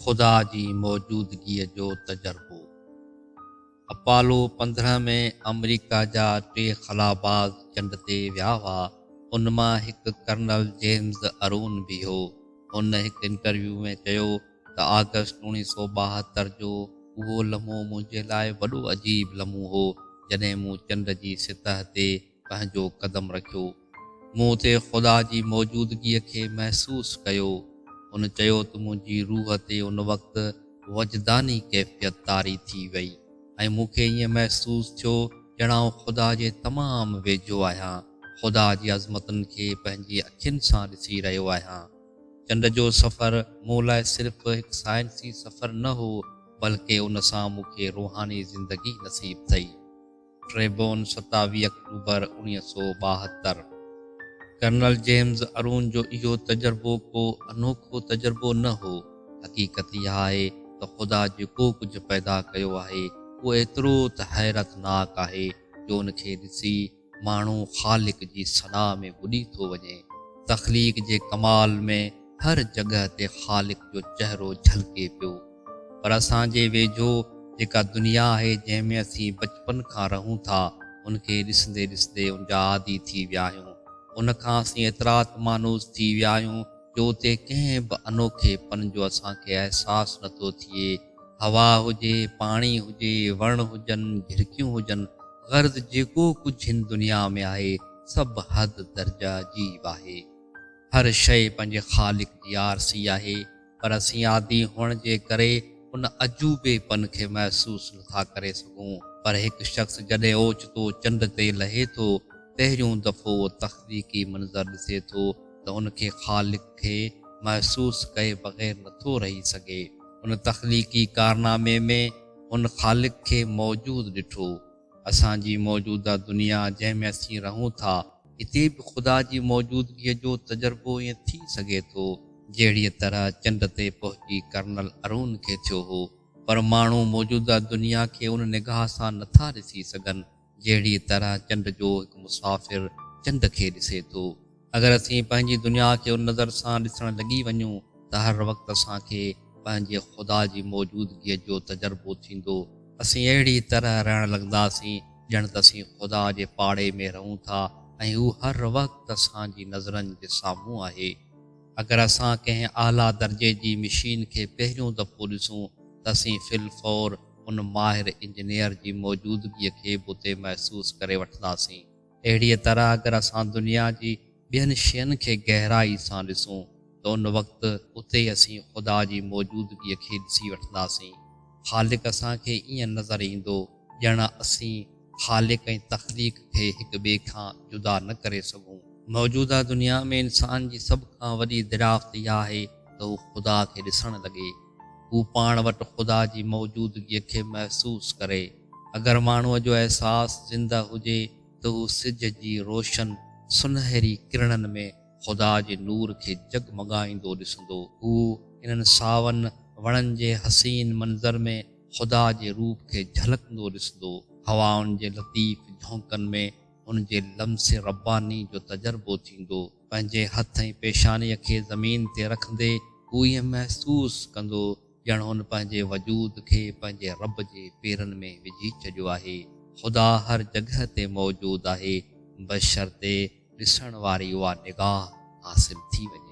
خدا جي موجودگيء جو تجربو. اپالو 15 ۾ آمريڪا جا ٽي خلاباز چنڊ تي ويا هئا. ان مان هڪ ڪرنل جيمز ارون به هو. هن هڪ انٽرويو ۾ چيو ته آگسٽ 1972 جو اهو لمحو منهنجي لاء وڏو عجيب لمحو هو، جڏهن مون چنڊ جي سطح تي پنهنجو قدم رکيو. مون اتي خدا جي موجودگيء کي محسوس ڪيو. هن چيو ته منهنجي روح تي ان وقت وجداني ڪيفيت طاري ٿي وئي ۽ مون کي ائين محسوس ٿيو ڄڻ آئون خدا جي تمام ويجهو آهيان، خدا جي عظمتن کي پنهنجي اکين سان ڏسي رهيو آهيان. چنڊ جو سفر مون لاء صرف هڪ سائنسي سفر نه هو، بلڪه ان سان مون کي روحاني زندگي نصيب ٿي. ٽريبون، 27 آڪٽوبر 1972. ڪرنل جيمز ارون جو اهو تجربو ڪو انوکو تجربو نه هو. حقيقت اها آهي ته خدا جيڪو ڪجهه پيدا ڪيو آهي، اهو ايترو ته حيرتناڪ آهي جو ان کي ڏسي ماڻهو خالق جي ثنا ۾ ٻڏي ٿو وڃي. تخليق جي ڪمال ۾ هر جڳهه تي خالق جو چهرو جهلڪي پيو. پر اسان جي ويجهو جيڪا دنيا آهي، جنهن ۾ اسين بچپن کان رهون ٿا، ان کي ڏسندي ڏسندي ان جا عادي ٿي ويا آهيون. ان کان اسين ايترا ته مانوس ٿي ويا آهيون جو اتي ڪنهن به انوکي پن جو اسان کي احساس نٿو ٿئي. هوا هجي، پاڻي هجي، وڻ هجن، جهرڪيون هجن، غرض جيڪو ڪجهه هن دنيا ۾ آهي، سڀ حد درجه عجيب آهي. هر شيء پنهنجي خالق جي آرسي آهي، پر اسين عادي هئڻ جي ڪري ان عجوبي پن کي محسوس نٿا ڪري سگهون. پر هڪ شخص جڏهن اوچتو چنڊ تي لهي ٿو، پهريون دفعو اهو تخليقي منظر ڏسي ٿو ته ان کي خالق کي محسوس ڪئي بغير نٿو رهي سگهي. ان تخليقي ڪارنامي ۾ هن خالق کي موجود ڏٺو. اسان جي موجوده دنيا جنهن ۾ اسين رهون ٿا، اتي به خدا جي موجودگيء جو تجربو ائين ٿي سگهي ٿو، جهڙيء طرح چنڊ تي پهچي ڪرنل ارون کي ٿيو هو. پر ماڻهو موجوده دنيا کي ان نگاهه سان نٿا ڏسي سگهن، جهڙيء طرح چنڊ جو هڪ مسافر چنڊ کي ڏسي ٿو. اگر اسين پنهنجي دنيا کي ان نظر سان ڏسڻ لڳي وڃون ته هر وقت اسان کي پنهنجي خدا جي موجودگيء جو تجربو ٿيندو. اسين اهڙي طرح رهڻ لڳنداسين ڄڻ ته اسين خدا جي پاڙي ۾ رهون ٿا ۽ هو هر وقت اسان جي نظرن جي سامهون آهي. اگر اسان ڪنهن اعليٰ درجي جي مشين کي پهريون دفعو ڏسون ته اسين في الفور ان ماهر انجنيئر جي موجودگيء کي به اتي محسوس ڪري وٺنداسين. اهڙيء طرح اگر اسان دنيا جي ٻين شين کي گهرائي سان ڏسون ته ان وقت اتي اسين خدا جي موجودگيء کي ڏسي وٺنداسين. خالق اسان کي ائين نظر ايندو ڄڻ اسين خالق ۽ تخليق کي هڪ ٻئي کان جدا نه ڪري سگهون. موجوده دنيا ۾ انسان جي سڀ کان وڏي دريافت اها آهي ته هو خدا کي ڏسڻ لڳي. هو پاڻ وٽ خدا جي موجودگيء کي محسوس ڪري. اگر ماڻهوء جو احساس زنده هجي ته هو سج جي روشن سنهري ڪرڻن ۾ خدا جي نور کي جڳمڳائيندو ڏسندو. هو انهن ساون وڻن جي حسين منظر ۾ خدا جي روپ کي جهلڪندو ڏسندو. هوائن جي لطيف جهونڪن ۾ هن جي لمس رباني جو تجربو ٿيندو. پنهنجي هٿ ۽ پيشانيء کي زمين تي رکندي هو ائين محسوس ڪندو ڄڻ هن پنهنجي وجود کي پنهنجي رب جي پيرن ۾ وجهي ڇڏيو آهي. خدا هر جڳهه تي موجود آهي، بشرطي ڏسڻ واري اها نگاهه حاصل ٿي وڃي.